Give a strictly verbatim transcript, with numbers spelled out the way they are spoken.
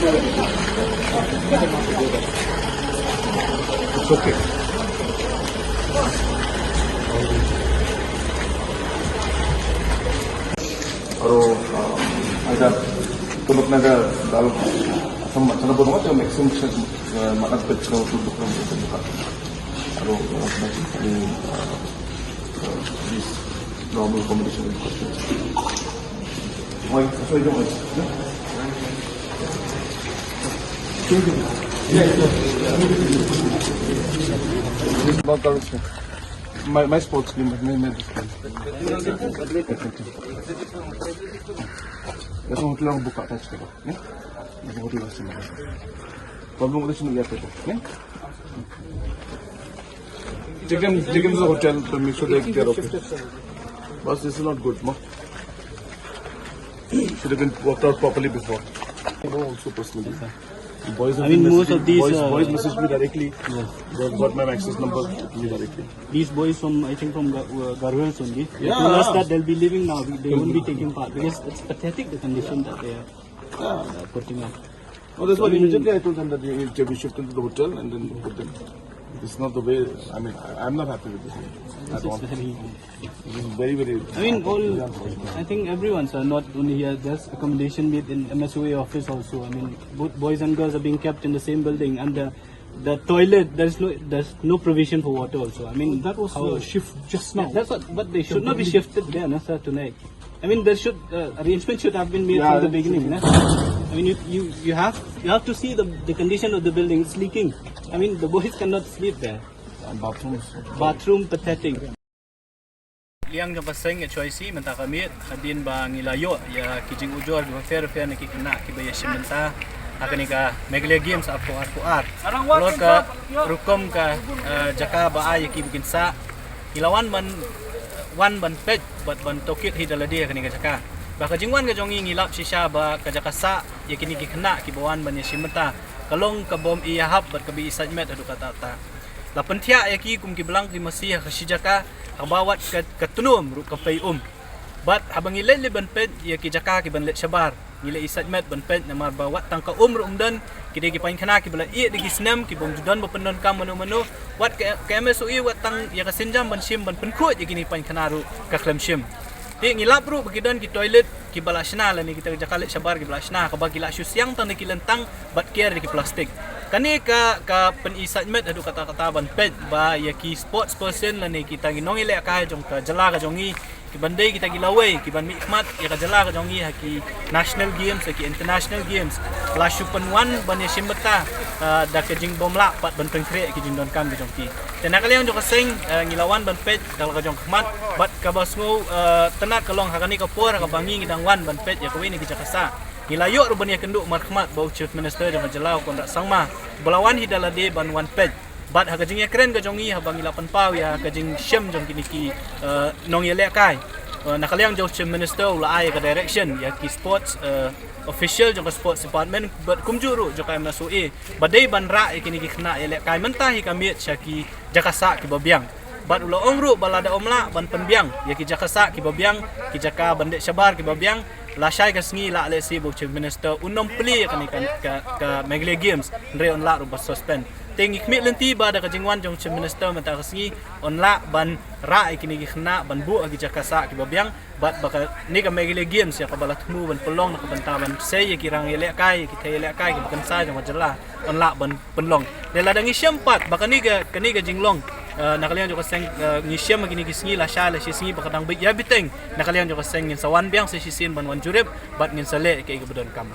It's okay. Aro, uh, ada, kumut naga dal, sama, sana bodo macam maximum, uh, mana pecah tu bukan bukan bukan. Aro, uh, ini, uh, uh, this normal accommodation. Oi, sorry, don't oi. Yes, sir. My, my sports team, my, my, my That's what we buka touch, eh? That's what we want to. Problem with this, yeah. Take them, take them to the hotel to make sure they get okay. Boss, this is not good, no? Should have been worked out properly before. I know also personally. The boys have I mean, been most of messaging, these, boys, uh, boys message me directly. Yeah. They've got my access number to me directly. These boys from, I think, from Ga- uh, Garhwal only. They Yeah. told us that they'll be leaving now. They won't be taking part because it's pathetic the condition that they are uh, putting up. Oh, that's why immediately I told them that you need to be shifted to the hotel and then put them. It's not the way. I mean, I, I'm not happy with this. I This is don't. very. This is very, very. I mean, all. I think everyone, sir, not only here. There's accommodation made in M S O A office also. I mean, both boys and girls are being kept in the same building, and the the toilet. There's no there's no provision for water also. I mean, That was how the shift just now. That's what. But they should not be shifted there, no, sir. Tonight. I mean, there should uh, arrangement should have been made Yeah, from the beginning. Nah? I mean, you, you you have you have to see the the condition of the building. It's leaking. I mean, the boys cannot sleep there. And bathrooms. Bathroom pathetic. Liang jong ka seng H Y C mynta ka miet hadien ba ngi la ïoh ïa ki jingujor kiba pher pher na ki khynnah kiba ïashim bynta ha kane ka Meghalaya Games arphew arphew ar. Halor ka rukom ka eh, jaka ba ai ïa ki ba kin sah, ngi la wan ban wan ban peit bad ban tohkit hi da lade ha kane ka jaka. Ba ka jingwan ka jong ngi ngi lap shisha ba ka jaka sah ïa kine ki khynnah kiba wan ban ïashim bynta ka long ka bym ïahap bad kaba i sait met haduh katta katta. La pynthiah ïa ki kum ki blang ki masi ha ka shi jaka haba wat ka, ka tnum ruh ka pei um. Bad haba ngi leit leit ban peit ïa ki jaka ki ban leit shabar, ngi leit i sait met ban peit namar ba wat tang ka um ruh um don. Ki dei ki painkhana kiba la ïeh da ki snem ki bym ju don ba pyndonkam mano mano. Wat ka, ka M S O E wat tang ïa ka sienjam ban shim ban pynkhuid ïa kine ki painkhana ruh ka khlem shim. Te ngi lap ruh ba ki don ki toilet kiba la shna lane kita ki jaka leit shabar kiba la shna kaba ki la shu siang tang da ki lyntang bad kiar da ki plastik. Kane ka ka pyn-i sait met haduh katta katta ban peit ba ïa ki sports person lane kita ki nongïalehkai jong ka jylla ka jong ngi ki ban dei kita ki lawei ki ban mihkhmat ïa ka jylla ka jong ngi ha ki national games ha ki international games la shu pynwan ban ïashim bynta ah, da ka jingbymlah pat ban pynkhreh ki jingdonkam ki jong ki. Te na ka liang jong ka seng ah, ngi la wan ban peit da la ka jong ka khmat bad kaba sngew ah, tynat ka long ha kane ka por ha kaba ngi ngi dang wan ban peit ïa kawei na ki jaka sah. Ngi la ïoh ruh ban ïakynduh markhmat bad u Chief Minister jong ka jylla u Conrad Sangma ba la wan hi da lade ban wan peit. Bad ha ka jingïakren ka jong ngi haba ngi la pynpaw ïa ka jingshem jong kine ki eh, nongïalehkai. Eh, na ka liang jong u Chief Minister u la ai ka direction ïa ki sports eh, official jong ka sports department bad kumjuh ruh jong ka M S O A ba dei ban rah ïa kine ki khynnah ïalehkai mynta hi ka miet sha ki jaka sah kiba biang. Bad u la ong ruh ba lada ym lah ban pynbiang ïa ki jaka sah kiba biang, ki jaka ban deh shabar kiba biang, lashai ka sngi lah lehse ba u Chief Minister un ym plie ïa kane ka, ka, ka Meghalaya Games, hynrei un lah ruh ban suspend. Te ngi khmih lynti ba da ka jingwan jong u Chief Minister mynta ka sngi un lah ban rah ïa kine ki khynnah ban buh ha ki jaka sah kiba biang bad ba kane ka Meghalaya Games ïa kaba la thmu ban pynlong na ka bynta ban sei ïa ki rang ïalehkai, ïa ki thei ïalehkai kiba kynsai jong ka jylla un lah ban pynlong. Te lada ngi shem pat ba kane ka, kane ka jinglong eh, na ka liang jong ka seng eh, ngi shem ha kine ki sngi lashai la shi sngi ba ka dang bit ïa biteng na ka liang jong ka seng ngin sa wan biang sa shisien ban wan jurip bad ngin sa leh ïa kaei kaba donkam.